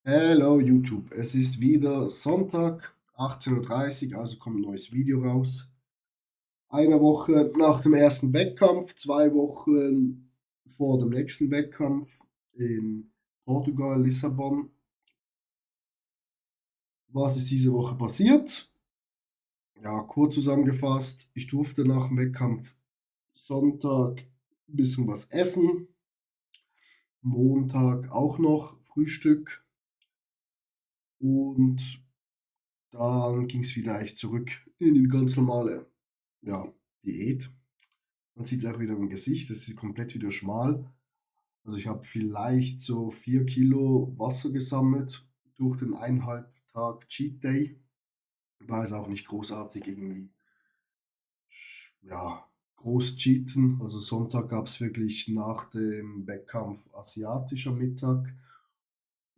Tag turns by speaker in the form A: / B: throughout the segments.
A: Hello YouTube, es ist wieder Sonntag, 18:30 Uhr, also kommt ein neues Video raus. Eine Woche nach dem ersten Wettkampf, 2 Wochen vor dem nächsten Wettkampf in Portugal, Lissabon. Was ist diese Woche passiert? Ja, kurz zusammengefasst, ich durfte nach dem Wettkampf Sonntag ein bisschen was essen, Montag auch noch Frühstück und dann ging es wieder eigentlich zurück in die ganz normale, ja, Diät. Man sieht es auch wieder im Gesicht, es ist komplett wieder schmal. Also ich habe vielleicht so 4 Kilo Wasser gesammelt durch den 1,5 Tag Cheat Day. War es auch nicht großartig irgendwie, ja, groß cheaten. Also Sonntag gab es wirklich nach dem Wettkampf asiatischer Mittag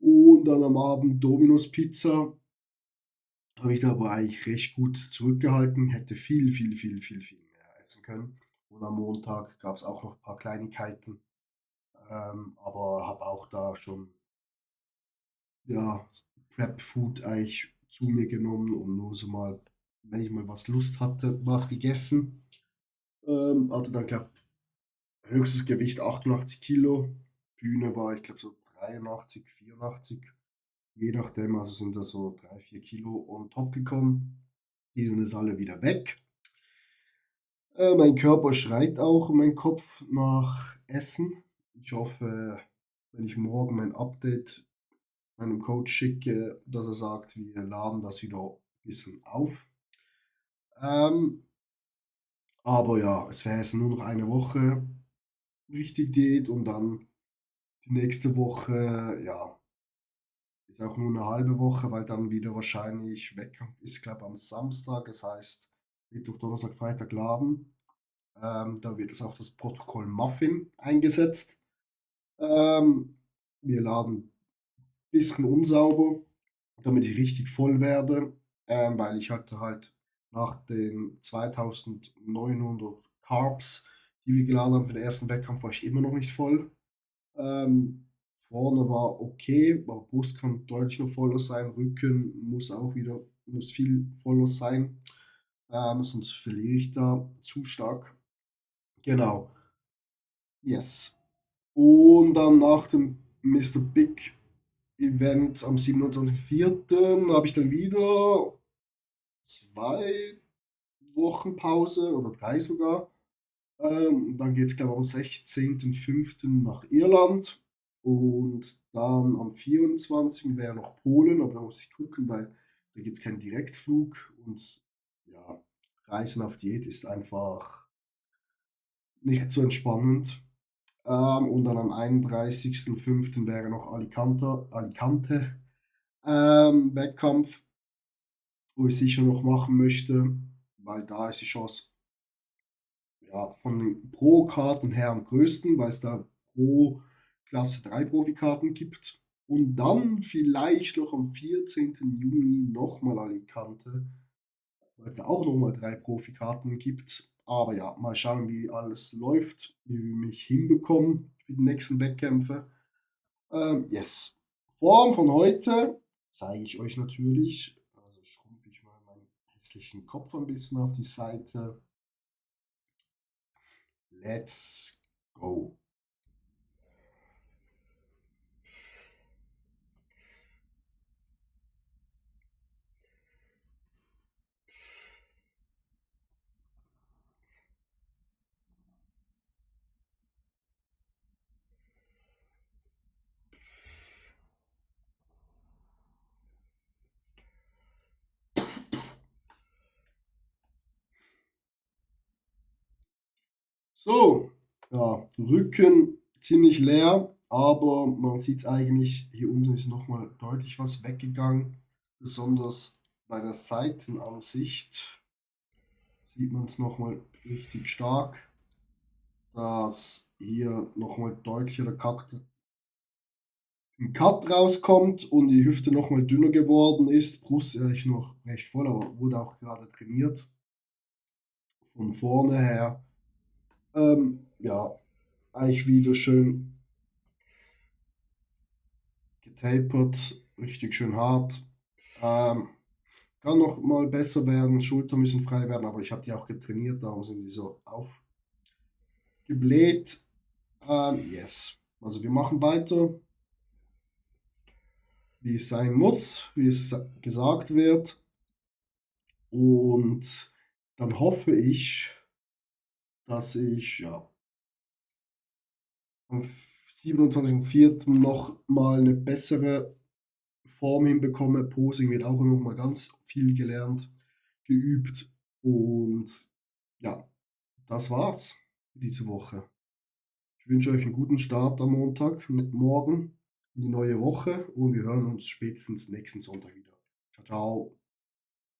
A: und dann am Abend Domino's Pizza. Habe ich da aber eigentlich recht gut zurückgehalten, hätte viel mehr essen können. Und am Montag gab es auch noch ein paar Kleinigkeiten, aber habe auch da schon, ja, Prep Food eigentlich zu mir genommen und nur so mal, wenn ich mal was Lust hatte, was gegessen. Hatte dann, glaube höchstes Gewicht 88 Kilo. Bühne war, ich glaube, so 83, 84, je nachdem, also sind da so 3, 4 Kilo on top gekommen. Die sind jetzt alle wieder weg. Mein Körper schreit auch, mein Kopf nach Essen. Ich hoffe, wenn ich morgen mein Update meinem Coach schicke, dass er sagt, wir laden das wieder ein bisschen auf. Ähm, aber ja, es wäre jetzt nur noch eine Woche richtig Diät und dann die nächste Woche, ja, ist auch nur eine halbe Woche, weil dann wieder wahrscheinlich Wettkampf ist, glaube am Samstag. Das heißt, Mittwoch, Donnerstag, Freitag laden. Da wird es auch das Protokoll Muffin eingesetzt. Ähm, Wir laden ein bisschen unsauber, damit ich richtig voll werde, weil ich hatte halt nach den 2900 Carbs, die wir geladen haben für den ersten Wettkampf, war ich immer noch nicht voll. Ähm, Vorne war okay, aber Brust kann deutlich noch voller sein, Rücken muss auch wieder, muss viel voller sein, sonst verliere ich da zu stark. Genau, yes. Und dann nach dem Mr. Big Event am 27.04. habe ich dann wieder 2 Wochen Pause oder 3 sogar. Dann geht es, glaube ich, am 16.05. nach Irland. Und dann am 24. wäre noch Polen, aber da muss ich gucken, weil da gibt es keinen Direktflug. Und ja, Reisen auf Diät ist einfach nicht so entspannend. Und dann am 31.05. wäre noch Alicante Wettkampf, wo ich sicher noch machen möchte, weil da ist die Chance, ja, von den Pro-Karten her am größten, weil es da pro Klasse 3 Profikarten gibt. Und dann vielleicht noch am 14. Juni nochmal Alicante, weil es da auch nochmal 3 Profikarten gibt. Aber ja, mal schauen, wie alles läuft, wie wir mich hinbekommen für die nächsten Wettkämpfe. Yes. Form von heute zeige ich euch natürlich. Also schrumpfe ich mal meinen hässlichen Kopf ein bisschen auf die Seite. Let's go. So, ja, Rücken ziemlich leer, aber man sieht es eigentlich, hier unten ist nochmal deutlich was weggegangen. Besonders bei der Seitenansicht sieht man es nochmal richtig stark, dass hier nochmal deutlicher ein Cut rauskommt und die Hüfte nochmal dünner geworden ist. Brust ist eigentlich noch recht voll, aber wurde auch gerade trainiert. Von vorne her, ja, eigentlich wieder schön getapert, richtig schön hart. Ähm, Kann noch mal besser werden, Schultern müssen frei werden, aber ich habe die auch getrainiert, darum sind die so aufgebläht. Yes. Also, wir machen weiter, wie es sein muss, wie es gesagt wird. Und dann hoffe ich, dass ich, ja, am 27.04. noch mal 'ne bessere Form hinbekomme. Posing wird auch noch mal ganz viel gelernt, geübt und ja, das war's für diese Woche. Ich wünsche euch einen guten Start am Montag morgen in die neue Woche und wir hören uns spätestens nächsten Sonntag wieder. Ciao, ciao.